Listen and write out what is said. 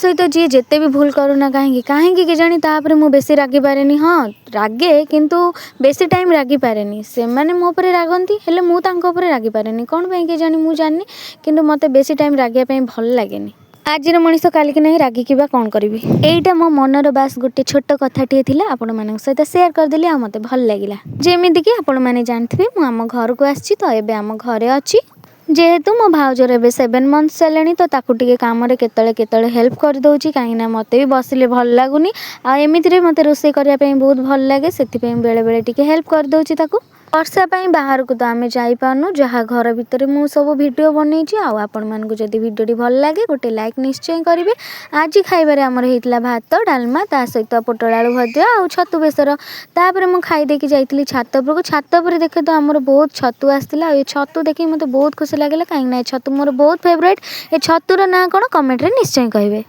ସହିତ ଯିଏ ଯେତେ ବି ଭୁଲ କରୁନା କାହିଁକି, କାହିଁକି କେଜାଣି ତା ଉପରେ ମୁଁ ବେଶୀ ରାଗିପାରେନି। ହଁ, ରାଗେ, କିନ୍ତୁ ବେଶୀ ଟାଇମ୍ ରାଗିପାରେନି। ସେମାନେ ମୋ ଉପରେ ରାଗନ୍ତି, ହେଲେ ମୁଁ ତାଙ୍କ ଉପରେ ରାଗିପାରେନି। କ'ଣ ପାଇଁ କେଜାଣି ମୁଁ ଜାଣିନି, କିନ୍ତୁ ମୋତେ ବେଶୀ ଟାଇମ୍ ରାଗିବା ପାଇଁ ଭଲ ଲାଗେନି। ଆଜିର ମଣିଷ କାଲିକି ନାହିଁ, ରାଗିକି ବା କ'ଣ କରିବି? ଏଇଟା ମୋ ମନର ବାସ୍ ଗୋଟେ ଛୋଟ କଥାଟିଏ ଥିଲା, ଆପଣମାନଙ୍କ ସହିତ ସେୟାର କରିଦେଲି ଆଉ ମୋତେ ଭଲ ଲାଗିଲା। ଯେମିତିକି ଆପଣମାନେ ଜାଣିଥିବେ, ମୁଁ ଆମ ଘରକୁ ଆସିଛି, ତ ଏବେ ଆମ ଘରେ ଅଛି। ଯେହେତୁ ମୋ ଭାଉଜର ଏବେ 7 ମନ୍ଥସ୍ ହେଲାଣି, ତ ତାକୁ ଟିକେ କାମରେ କେତେବେଳେ କେତେବେଳେ ହେଲ୍ପ କରିଦେଉଛି, କାହିଁକିନା ମୋତେ ବି ବସିଲେ ଭଲ ଲାଗୁନି। ଆଉ ଏମିତିରେ ମୋତେ ରୋଷେଇ କରିବା ପାଇଁ ବହୁତ ଭଲ ଲାଗେ, ସେଥିପାଇଁ ବେଳେବେଳେ ଟିକେ ହେଲ୍ପ କରିଦେଉଛି ତାକୁ। ବର୍ଷା ପାଇଁ ବାହାରକୁ ତ ଆମେ ଯାଇପାରୁନୁ, ଯାହା ଘର ଭିତରେ ମୁଁ ସବୁ ଭିଡ଼ିଓ ବନେଇଛି। ଆଉ ଆପଣମାନଙ୍କୁ ଯଦି ଭିଡ଼ିଓଟି ଭଲ ଲାଗେ, ଗୋଟେ ଲାଇକ୍ ନିଶ୍ଚୟ କରିବେ। ଆଜି ଖାଇବାରେ ଆମର ହେଇଥିଲା ଭାତ, ଡାଲମା, ତା ସହିତ ପୋଟଳ ଆଳୁ ଭଜା ଆଉ ଛତୁ ବେସର। ତାପରେ ମୁଁ ଖାଇ ଦେଇକି ଯାଇଥିଲି ଛାତ ଉପରକୁ। ଛାତ ଉପରେ ଦେଖେ ତ ଆମର ବହୁତ ଛତୁ ଆସିଥିଲା। ଆଉ ଏ ଛତୁ ଦେଖିକି ମୋତେ ବହୁତ ଖୁସି ଲାଗିଲା, କାହିଁକିନା ଏ ଛତୁ ମୋର ବହୁତ ଫେବରାଇଟ୍। ଏ ଛତୁର ନାଁ କ'ଣ, କମେଣ୍ଟରେ ନିଶ୍ଚୟ କହିବେ।